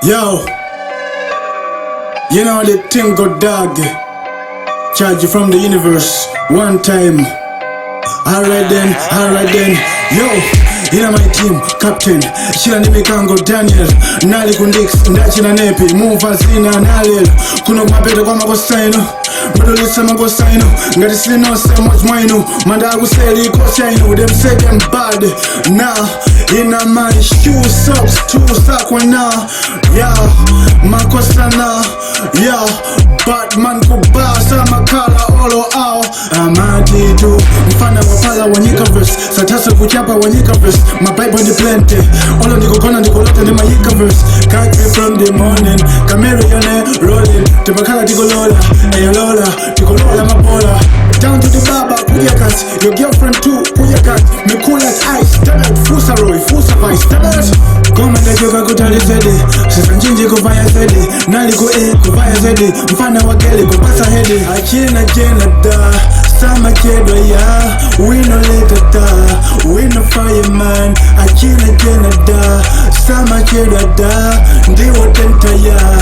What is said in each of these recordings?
Yo, you know the thing go dog. Charge you from the universe one time. Alright then, yo. Ina my team, captain Shila ndi mikango Daniel. Nali kundix ndachina nepi mumva zina nalelo kuno kumapeto kwa makosaino mudulisa makosaino ngati silinonse modzi mwainu manda akuseli kosi yainu. Them say them bad now ina my shoe socks two sakwana, yeah, makosana, yeah, batman kubasa makala olo ao amatitu mfana wapala wanyika verse satasa kuchapa wanyika verse. My bible ndi plenty olo ndikugona ndikulota ndi mayika verse. Catch me from the morning chameleon rolling timakhala tikolola eyolola tikolola mabola down to the baba kuja kasi your girlfriend too kuja kasi me cool like ice. Damn it, fusa roy fusa vice. Damn it, koma ndachoka kutali zedi sisanjinji kuvaya zedi nali ku e kuvaya zedi mfana wa geli kupasa hedi achina jena da sama chedwa ya we no later da we no fireman achina jena da sama chedwa da ndiwo tenta ya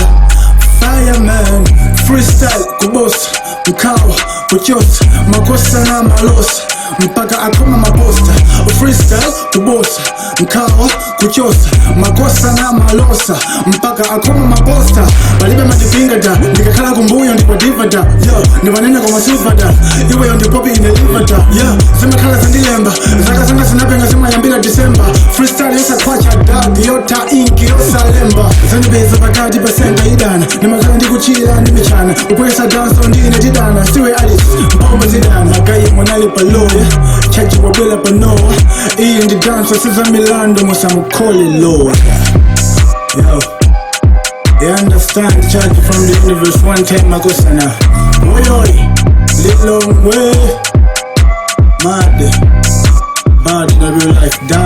fireman. Freestyle kubosa mkawa kuchosa makosa na malosa mpaka akoma maposta. Freestyle kubosa mkawa kuchosa makosa na malosa mpaka akoma maposta. Palibe matipinga da ndikakhala kumbuyo ndipadiva da yo ndipanene koma siva da iweyo ndipopi ineliva da yo zimakhala zandilemba zaka zanga zinapenga zimayambira December. Freestyle yosakhwacha dog yota inki yosalemba zandipeza pakati pa senta idana ndimakhala ndikuchira ndimichana upwesa danso ndine tidana siwe Alice mpombo zidana magayi mwanali paloya chaji wabwela panowa iyi ndi danso siza milando musamukhole loya. Yo, you understand? Charge from the universe one time makosana. Oyoy, Lilongwe. Mad. Bad in a real life dog.